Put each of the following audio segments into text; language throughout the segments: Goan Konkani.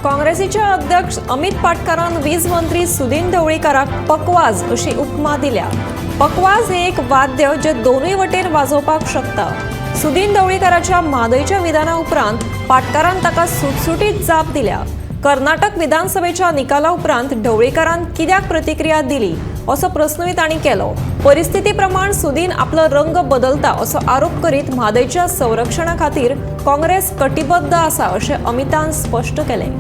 काँग्रेसीचे अध्यक्ष अमित पाटकारान वीज मंत्री सुदीन ढवळीकाराक पकवाज अशी उपमा दिल्या. पकवाज हे एक वाद्य जे दोनूय वटेन वाजोवपाक शकता. सुदीन ढवळीकाराच्या म्हादयच्या विधाना उपरांत पाटकारान ताका सुटसुटीत जाप दिल्या. कर्नाटक विधानसभेच्या निकाला उपरांत ढवळीकारान कित्याक प्रतिक्रिया दिली असो प्रस्नूय तांणी केलो. परिस्थिती प्रमाण सुदीन आपलो रंग बदलता असो आरोप करीत म्हादयच्या संरक्षणा खातीर काँग्रेस कटिबद्ध आसा अशें अमितान स्पश्ट केलें.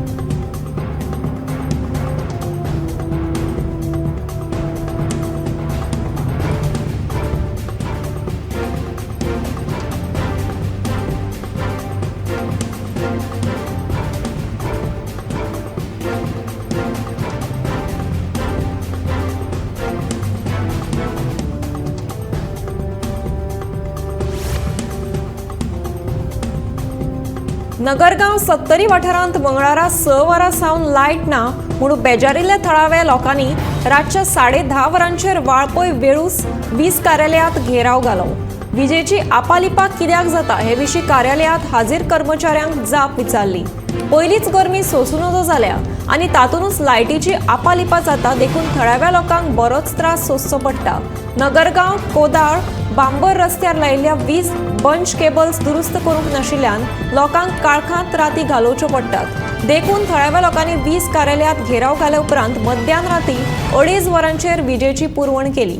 नगरगांव सत्तरी वाठारांत मंगळारा 6 वरां सावन लायट ना म्हूण बेजारिल्ल्या थळाव्या लोकांनी रातच्या 10:30 वरांचेर वाळपय वेळूस वीज कार्यालयांत घेराव घालो. विजेची आपालिपा कित्याक जाता हे विशीं कार्यालयांत हाजीर कर्मचाऱ्यांक जाप विचारली. पयलींच गरमी सोसूं नजो जाल्या आनी तातूंतच लायटीची आपालिपा जाता देखून थळाव्या लोकांक बरोच त्रास सोंसचो पडटा. नगरगांव कोदाळ बांबर रस्त्यार लायिल्ल्या वीज बंच केबल्स दुरुस्त करूंक नाशिल्ल्यान लोकांक काळखांत राती घालोवच्यो पडटात. देखून थळाव्या लोकांनी वीज कार्यालयांत घेराव घाल्या उपरांत मध्यान राती 2:30 वरांचेर विजेची पुरवण केली.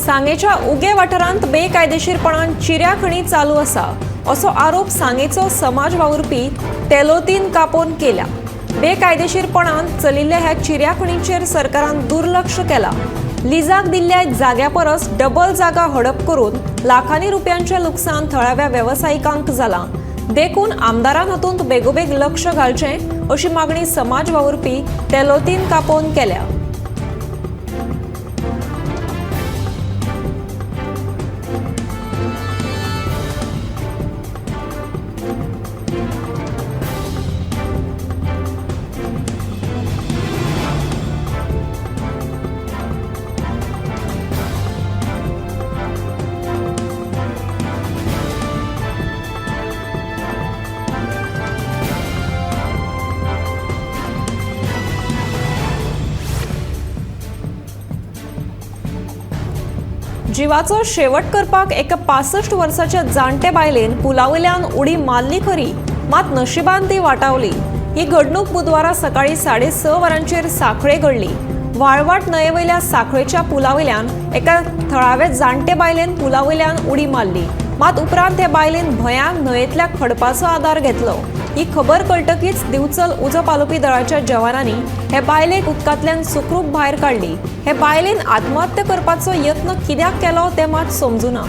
सांगेच्या उगे वाठारांत बेकायदेशीरपणान चिऱ्या खणी चालू आसा असो आरोप सांगेचो समाज वावुरपी तेलोतीन कापोन केला. बेकायदेशीरपणान चलिल्ल्या ह्या चिऱ्या खणीचेर सरकारान दुर्लक्ष केला. लिजाक दिल्ल्या जाग्या परस डबल जागा हडप करून लाखांनी रुपयांचें लुकसाण थळाव्या वेवसायिकांक जालां. देखून आमदारान हातूंत बेगोबेग लक्ष घालचें अशी मागणी समाज वावुरपी तेलोतीन कापोन केल्या. जिवाचो शेवट करपाक एका 65 वर्साच्या जाणटे बायलेन पुलावयल्यान उडी मारली खरी, मात नशिबान ती वाटावली. ही घडणूक बुधवारा सकाळी 6:30 वरांचेर सांखळे घडली. व्हाळवाट न्हंयेवयल्या सांखळेच्या पुलावयल्यान एका थळाव्या जाणटे बायलेन पुलावयल्यान उडी मारली, मात उपरांत हे बायलेन भंयान न्हंयेंतल्या खडपाचो आदार घेतलो. ही खबर कळटकीच दिवचल उजो पालोवपी दळाच्या जवानांनी हे बायलेक उदकांतल्यान सुखरूप भायर काडली. हे बायलेन आत्महत्या करपाचो यत्न कित्याक केलो तें मात समजुना.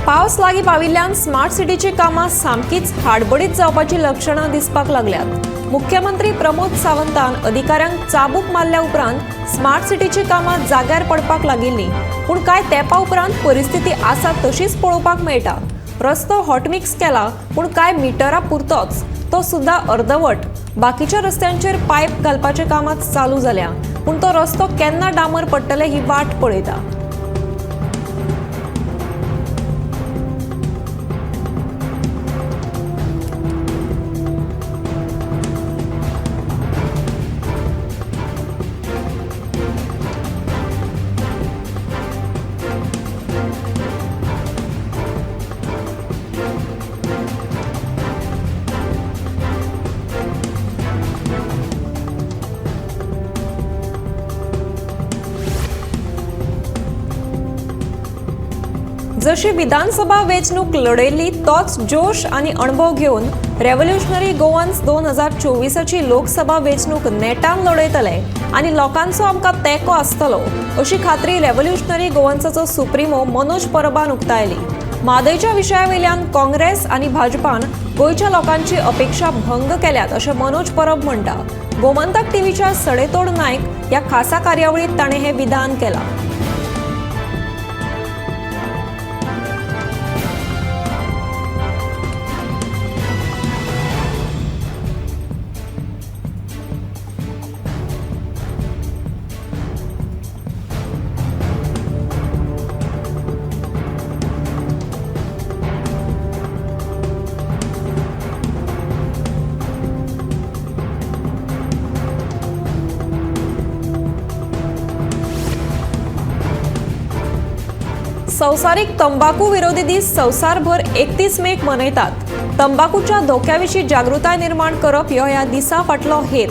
पावस लागीं पाविल्ल्यान स्मार्ट सिटीची कामां सामकीच हाडबडीत जावपाची लक्षणां दिसपाक लागल्यात. मुख्यमंत्री प्रमोद सावंतान अधिकाऱ्यांक चाबूक मारल्या उपरांत स्मार्ट सिटीची कामां जाग्यार पडपाक लागिल्लीं, पूण कांय तेंपा उपरांत परिस्थिती आसा तशीच पळोवपाक मेळटा. रस्तो हॉटमिक्स केला पूण कांय मिटरां पुरतोच, तो सुद्दां अर्दवट. बाकीच्या रस्त्यांचेर पायप घालपाचें कामां चालू जाल्या, पूण तो रस्तो केन्ना डांबर पडटले ही वाट पळयता. जशी विधानसभा वेंचणूक लढयल्ली तोच जोश आनी अणभव घेवन रेव्होल्युशनरी गोवन्स 2024ची लोकसभा वेंचणूक नेटान लढयतले आनी लोकांचो आमकां तेंको आसतलो अशी खात्री रेव्होल्युशनरी गोवन्साचो सुप्रिमो मनोज परबान उक्तायली. म्हादयच्या विशया वयल्यान काँग्रेस आनी भाजपान गोंयच्या लोकांची अपेक्षा भंग केल्यात अशें मनोज परब म्हणटा. गोमंतक टीव्हीच्या सडेतोड नायक ह्या खासा कार्यावळींत ताणें हें विधान केलां. संवसारीक तंबाखू विरोधी दीस संवसारभर 31 मेक मनयतात. तंबाखूच्या धोक्याविशीं जागृताय निर्माण करप ह्यो ह्या दिसा फाटलो हेत.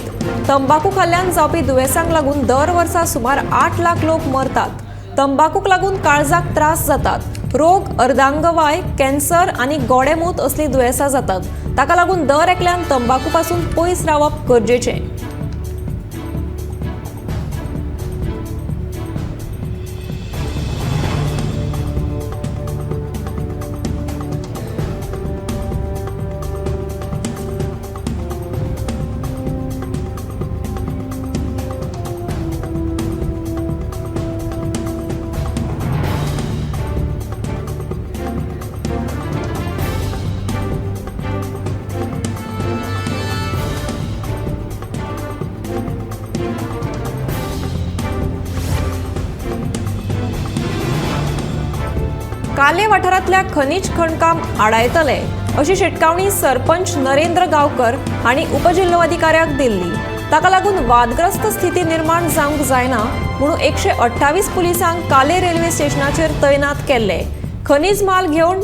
तंबाखू खाल्ल्यान जावपी दुयेंसांक लागून दर वर्सा सुमार 8 लाख लोक मरतात. तंबाखूक लागून काळजाक त्रास जातात, रोग, अर्धांगवाय, कॅन्सर आनी गोडेमूत असलीं दुयेंसां जातात. ताका लागून दर एकल्यान तंबाखू पासून पयस रावप गरजेचें. काले वाठारांतल्या खनीज खणकाम आडायतले अशी शिटकावणी सरपंच नरेंद्र गांवकर हांणी उपजिल्लोधिकाऱ्याक दिल्ली. ताका लागून वादग्रस्त स्थिती निर्माण जावंक जायना म्हणून 128 पुलिसांक काले रेल्वे स्टेशनाचेर तैनात केल्ले. खनीज माल घेवन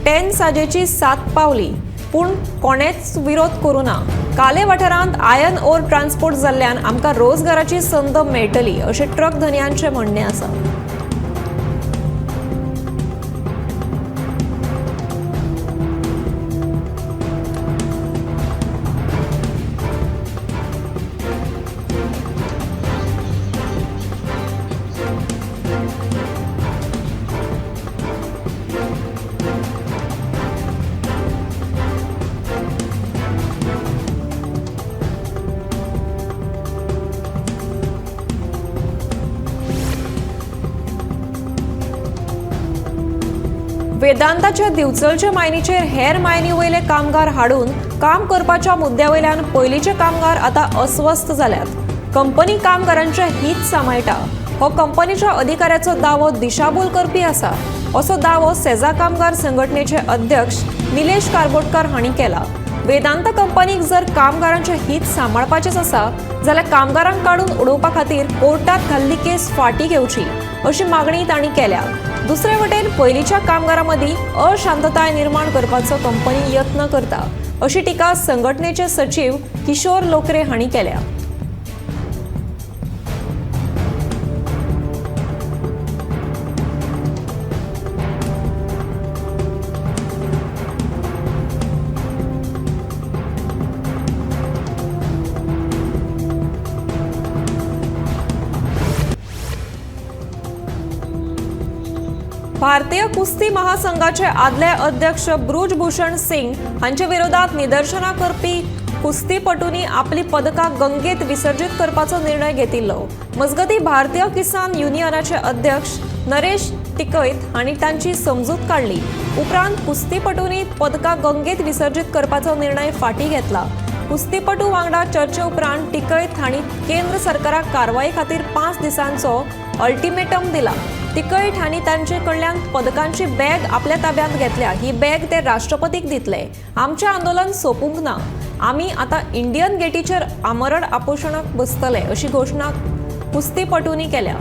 10 साजेची 7 पावली, पूण कोणेच विरोध करूं ना. काले वाठारांत आयर्न ओर ट्रान्सपोर्ट जाल्ल्यान आमकां रोजगाराची संद मेळटली अशें ट्रक धनयांचें म्हणणें आसा. वेदांताच्या दिवचलचे मायनीचेर हेर मायनी वयले कामगार हाडून काम करपाच्या मुद्द्या वयल्यान पयलींचे कामगार आतां अस्वस्थ जाल्यात. कंपनी कामगारांचें हीत सांबाळटा हो कंपनीच्या अधिकाऱ्याचो दावो दिशाभूल करपी आसा असो दावो सेजा कामगार संघटनेचे अध्यक्ष निलेश कारबोटकर हांणी केला. वेदांत कंपनीक जर कामगारांचें हीत सांबाळपाचेंच आसा जाल्यार कामगारांक काडून उडोवपा खातीर कोर्टात घाल्ली केस फाटीं घेवची अशी मागणी तांणी केल्या. दुसरे वटेन पयलींच्या कामगारां मदीं अशांतताय निर्माण करपाचो कंपनी यत्न करता अशी टिका संघटनेचे सचीव किशोर लोकरे हांणी केल्या. भारतीय कुस्ती महासंघाचे आदले अध्यक्ष बृजभूषण सिंग हांचे विरोधात निदर्शनां करपी कुस्तीपटूंनी आपली पदकां गंगेत विसर्जीत करपाचो निर्णय घेतिल्लो. मजगतीं भारतीय किसान युनियनाचे अध्यक्ष नरेश टिकैत हांणी तांची समजूत काडली. उपरांत कुस्तीपटूंनी पदकां गंगेत विसर्जीत करपाचो निर्णय फाटीं घेतला. कुस्तीपटू वांगडा चर्चे उपरांत टिकैत हांणी केंद्र सरकाराक कारवाये खातीर 5 दिसांचो अल्टिमेटम दिला. टिकैत हांणी तांचे कडल्यान पदकांची बॅग आपल्या ताब्यांत घेतल्या. ही बॅग ते राष्ट्रपतीक दितले. आमचें आंदोलन सोंपूंक ना, आमी आतां इंडियन गेटीचेर आमरण आपोशणाक बसतले अशी घोशणा कुस्तीपटूंनी केल्या.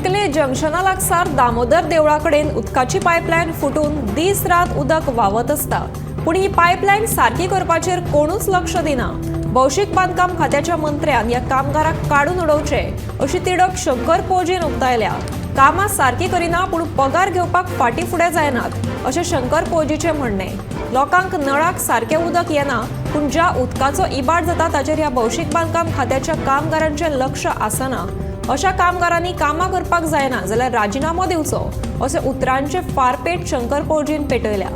चिकले जंक्शना लागसार दामोदर देवळा कडेन उदकाची पायपलायन फुटून दीस रात उदक व्हांवत आसता. पूण ही पायपलायन सारकी करपाचेर कोणूच लक्ष दिना. भौशीक बांदकाम खात्याच्या मंत्र्यान ह्या कामगाराक काडून उडोवचे अशी तिडक शंकर पोळजीन उक्तायल्या. कामां सारकी करिना पूण पगार घेवपाक फाटीं फुडें जायनात अशें शंकर पोळजीचें म्हणणें. लोकांक नळाक सारकें उदक येना पूण ज्या उदकाचो इबाड जाता ताचेर ह्या भौशीक बांदकाम खात्याच्या कामगारांचें लक्ष आसना. अशा कामगारांनी कामां करपाक जायना जाल्यार राजिनामो दिवचो अशें उतरांचे फारपेट शंकर पोळजीन पेटयल्या.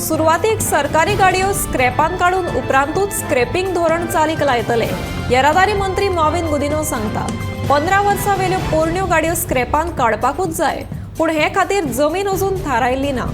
सुरवातीक सरकारी गाडयो स्क्रॅपान काडून उपरांतूच स्क्रॅपिंग धोरण चालीक लायतले. येरादारी मंत्री मॉविन गुदिन्हो सांगता 15 वर्सां वेल्यो पोरण्यो गाडयो स्क्रॅपान काडपाकूच जाय, पूण हे खातीर जमीन अजून थारायल्ली ना.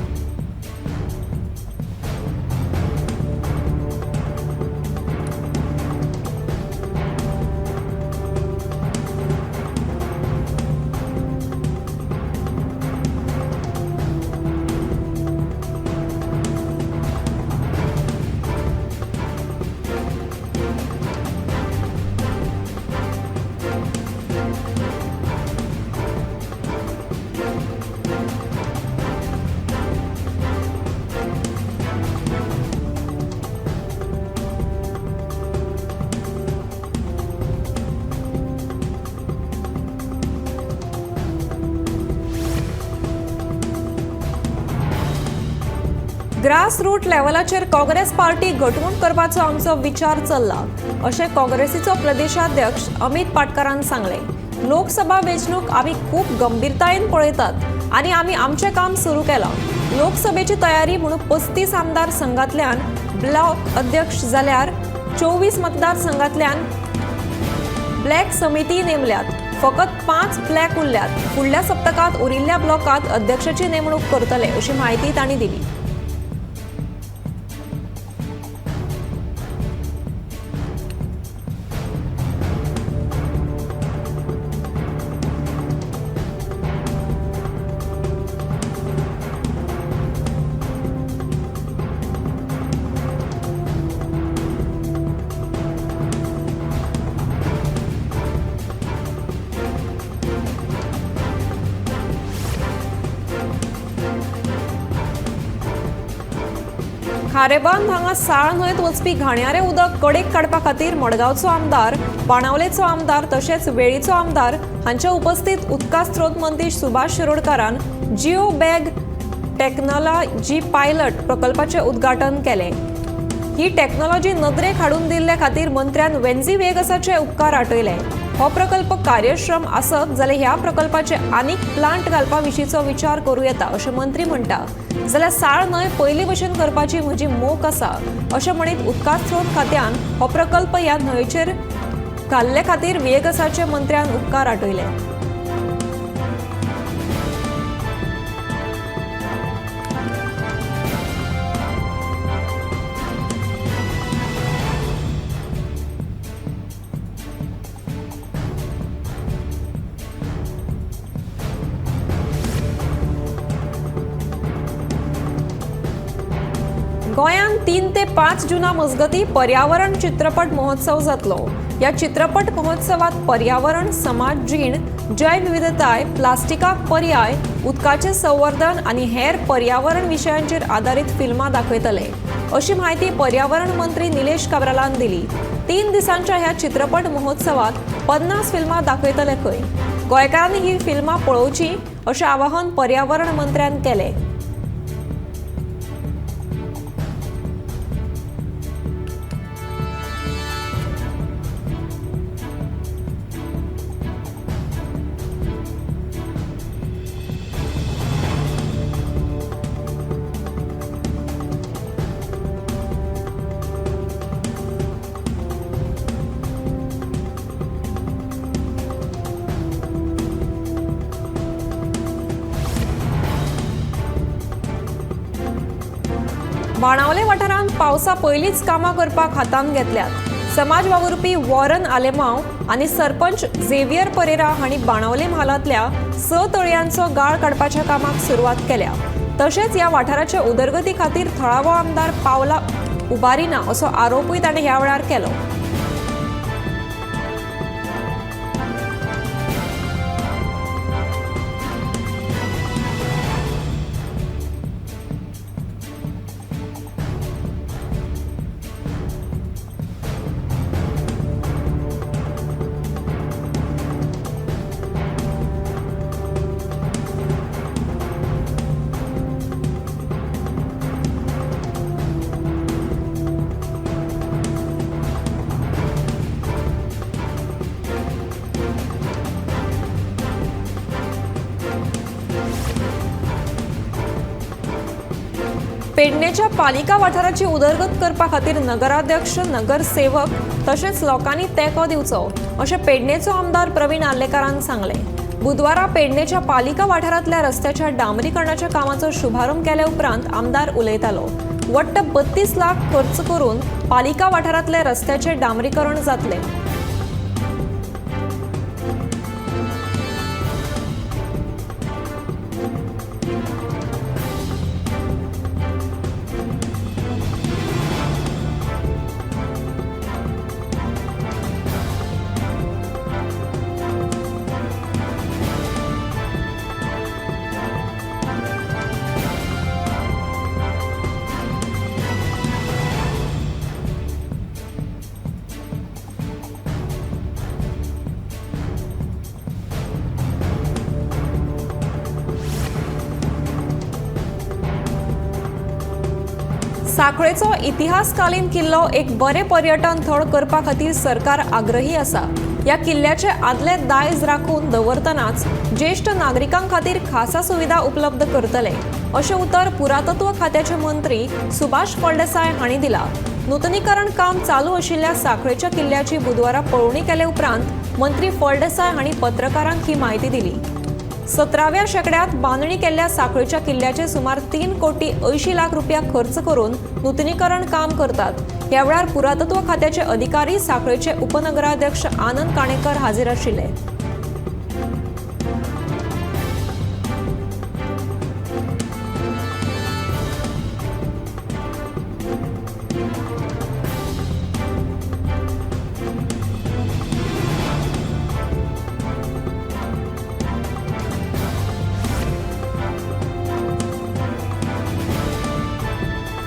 ग्रास रूट लेव्हलाचेर काँग्रेस पार्टी घटमूट करपाचो आमचो विचार चल्ला अशें काँग्रेसीचो प्रदेशाध्यक्ष अमित पाटकारान सांगलें. लोकसभा वेंचणूक आमी खूब गंभीरतायेन पळयतात आनी आमी आमचें काम सुरू केलां. लोकसभेची तयारी म्हणून 35 आमदार संघांतल्यान ब्लॉक अध्यक्ष जाल्यार 24 मतदारसंघांतल्यान ब्लॅक समिती नेमल्यात. फकत 5 ब्लॅक उरल्यात. फुडल्या सप्तकांत उरिल्ल्या ब्लॉकांत अध्यक्षाची नेमणूक करतले अशी म्हायती तांणी दिली. खारेबांद हांगा साळ न्हंयत वचपी घाणयारें उदक कडेक काडपा खातीर मडगांवचो आमदार, बाणावलेचो आमदार तशेंच वेळीचो आमदार हांच्या उपस्थित उदका स्रोत मंत्री सुभाष शिरोडकारान जिओ बॅग टेक्नॉलॉजी पायलट प्रकल्पाचें उद्घाटन केलें. ही टेक्नॉलॉजी नदरेक हाडून दिल्ले खातीर मंत्र्यान वेन्झी वेगसाचे उपकार आटयले. हो प्रकल्प कार्यक्षम आसत जाल्यार ह्या प्रकल्पाचे आनीक प्लांट घालपा विशींचो विचार करूं येता अशें मंत्री म्हणटा. जाल्यार साळ न्हंय पयली भशेन करपाची म्हजी मोख आसा अशें म्हणीत उदका स्रोत खात्यान हो प्रकल्प ह्या न्हंयचेर घाल्ले खातीर वेगसाचे मंत्र्यान उपकार आटयले. गोंयांत 3 ते 5 जुना मजगती पर्यावरण चित्रपट महोत्सव जातलो. ह्या चित्रपट महोत्सवात पर्यावरण, समाज जीण, जैवविविधताय, प्लास्टिकाक पर्याय, उदकाचें संवर्धन आनी हेर पर्यावरण विशयांचेर आदारीत फिल्मां दाखयतले अशी म्हायती पर्यावरण मंत्री निलेश काब्रालान दिली. 3 दिसांच्या ह्या चित्रपट महोत्सवात 50 फिल्मां दाखयतले खंय. गोंयकारांनी ही फिल्मां पळोवची अशें आवाहन पर्यावरण मंत्र्यान केलें. बाणावले वाठारांत पावसा पयलींच कामां करपाक हातांत घेतल्यात. समाज वावुरपी वॉरन आलेमांव आनी सरपंच झेवियर परेरा हांणी बाणावले म्हालांतल्या 6 तळयांचो गाळ काडपाच्या कामाक सुरवात केल्या. तशेंच ह्या वाठाराच्या उदरगती खातीर थळावो आमदार पावला उबारिना असो आरोपूय ताणें ह्या वेळार केलो. पेडणेच्या पालिका वाठाराची उदरगत करपा खातीर नगराध्यक्ष, नगरसेवक तशेंच लोकांनी तेंको दिवचो अशें पेडणेचो आमदार प्रवीण आर्लेकारान सांगलें. बुधवारा पेडणेच्या पालिका वाठारांतल्या रस्त्याच्या डांबरीकरणाच्या कामाचो शुभारंभ केल्या उपरांत आमदार उलयतालो. वट्ट 32 लाख खर्च करून पालिका वाठारांतल्या रस्त्याचें डांबरीकरण जातलें. सांखळेचो इतिहासकालीन किल्लो एक बरें पर्यटन थळ करपा खातीर सरकार आग्रही आसा. ह्या किल्ल्याचे आदले दायज राखून दवरतनाच ज्येश्ठ नागरिकां खातीर खासा सुविधा उपलब्ध करतले अशें उतर पुरातत्व खात्याचे मंत्री सुभाष फळदेसाय हांणी दिला. नूतनीकरण काम चालू आशिल्ल्या सांखळेच्या किल्ल्याची बुधवारा पळोवणी केले उपरांत मंत्री फळदेसाय हांणी पत्रकारांक ही म्हायती दिली. 17व्या शेंकड्यांत बांदणी केल्ल्या सांखळेच्या किल्ल्याचे सुमार 3 कोटी 80 लाख रुपया खर्च करून नूतनीकरण काम करतात. ह्या वेळार पुरातत्व खात्याचे अधिकारी, सांखळेचे उपनगराध्यक्ष आनंद काणेकर हाजीर आशिल्ले.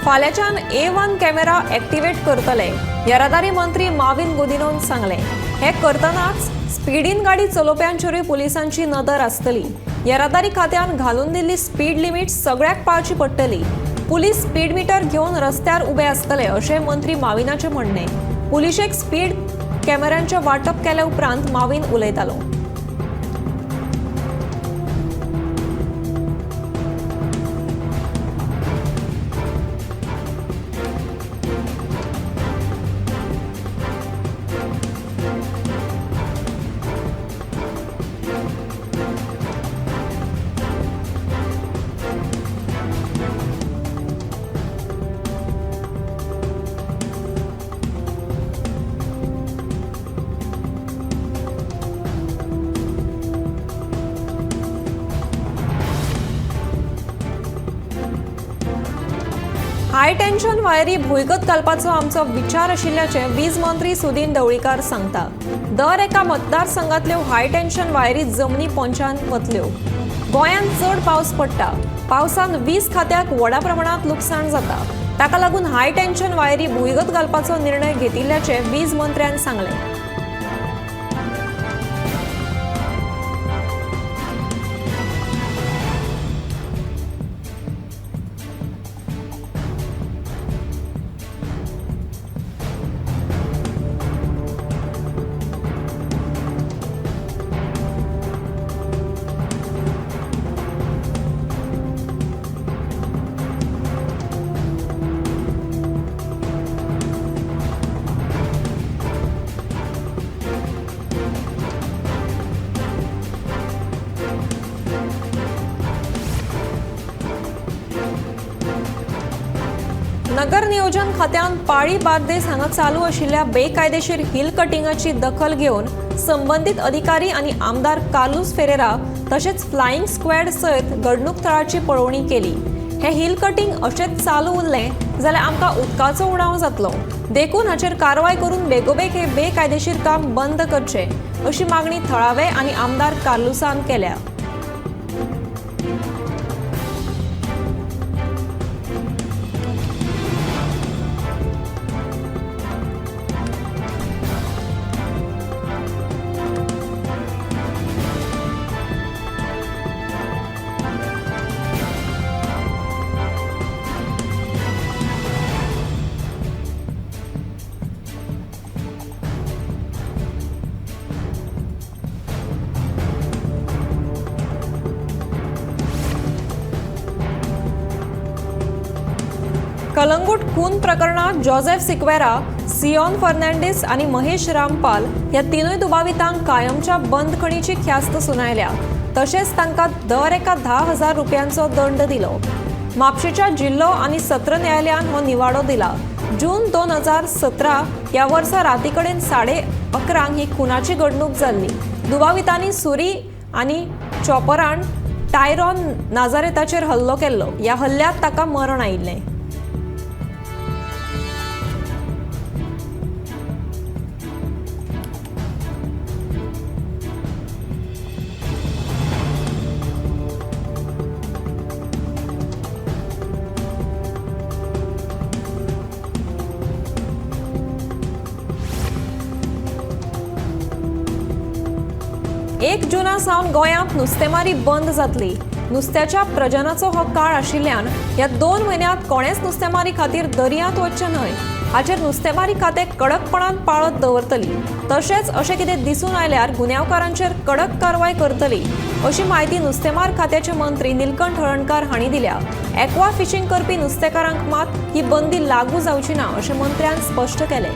फाल्याच्यान A1 camera activate करतले, येरादारी मंत्री माविन गुदिनोन सांगले. हे करतनाच स्पिडीन गाडी चलोवप्यांचेरूय पुलिसांची नदर आसतली. येरादारी खात्यान घालून दिल्ली स्पीड लिमीट सगळ्याक पाळची पडटली. पुलीस स्पीड मिटर घेवन रस्त्यार उबे आसतले अशें मंत्री माविनाचें म्हणणें. पुलिशेक स्पीड कॅमेऱ्यांचें वांटप केल्या उपरांत माविन उलयतालो. हाय टेन्शन वायरी भुंयगत घालपाचो आमचो विचार आशिल्ल्याचें वीज मंत्री सुदिन ढवळीकार सांगता. दर एका मतदारसंघातल्यो हाय टेन्शन वायरी जमनी पोंच्यान वतल्यो. गोंयांत चड पावस पडटा. पावसान वीज खात्याक व्हडा प्रमाणांत लुकसाण जाता. ताका लागून हाय टेन्शन वायरी भुंयगत घालपाचो निर्णय घेतिल्ल्याचें वीज मंत्र्यान सांगलें. नियोजन खात्यान पाळी बार्देस हांगा चालू आशिल्ल्या बेकायदेशीर हिल कटिंगाची दखल घेवन संबंदीत अधिकारी आनी आमदार कार्लुस फेरेरा तशेंच फ्लायिंग स्क्वॅड सयत घडणूक थळाची पळोवणी केली. हे हिल कटिंग अशेंच चालू उरलें जाल्यार आमकां उदकाचो उणाव जातलो, देखून हाचेर कारवाय करून बेगोबेग हे बेकायदेशीर काम बंद करचें अशी मागणी थळावे आनी आमदार कार्लुसान केल्या. कलंगूट खून प्रकरणात जोसेफ सिक्वेरा, सियोन फर्नांडीस आनी महेश रामपाल ह्या तिनूय दुबावितांक कायमच्या बंदखणीची ख्यास्त सुनायल्या. तशेंच तांकां दर एका 10,000 रुपयांचो दंड दिलो. म्हापशेच्या जिल्लो आनी सत्र न्यायालयान हो निवाडो दिला. जून 2017 ह्या वर्सा राती कडेन 11:30 ही खुनाची घडणूक जाल्ली. दुबावितांनी सुरी आनी चॉपरान टायरॉन नाझारेताचेर हल्लो केल्लो. ह्या हल्ल्यांत ताका मरण आयिल्लें. एक जुना सावन गोंयांत नुस्तेमारी बंद जातली. नुस्त्याच्या प्रजनाचो हो काळ आशिल्ल्यान ह्या 2 म्हयन्यांत कोणेच नुस्तेमारी खातीर दर्यांत वचचें न्हय हाचेर नुस्तेमारी खातें कडकपणान पाळत दवरतली. तशेंच अशें कितें दिसून आयल्यार गुन्यांवकारांचेर कडक कारवाय करतली अशी म्हायती नुस्तेमार खात्याचे मंत्री निलकंठ हळर्णकार हांणी दिल्या. एक्वा फिशींग करपी नुस्तेकारांक मात ही बंदी लागू जावची ना अशें मंत्र्यान स्पश्ट केलें.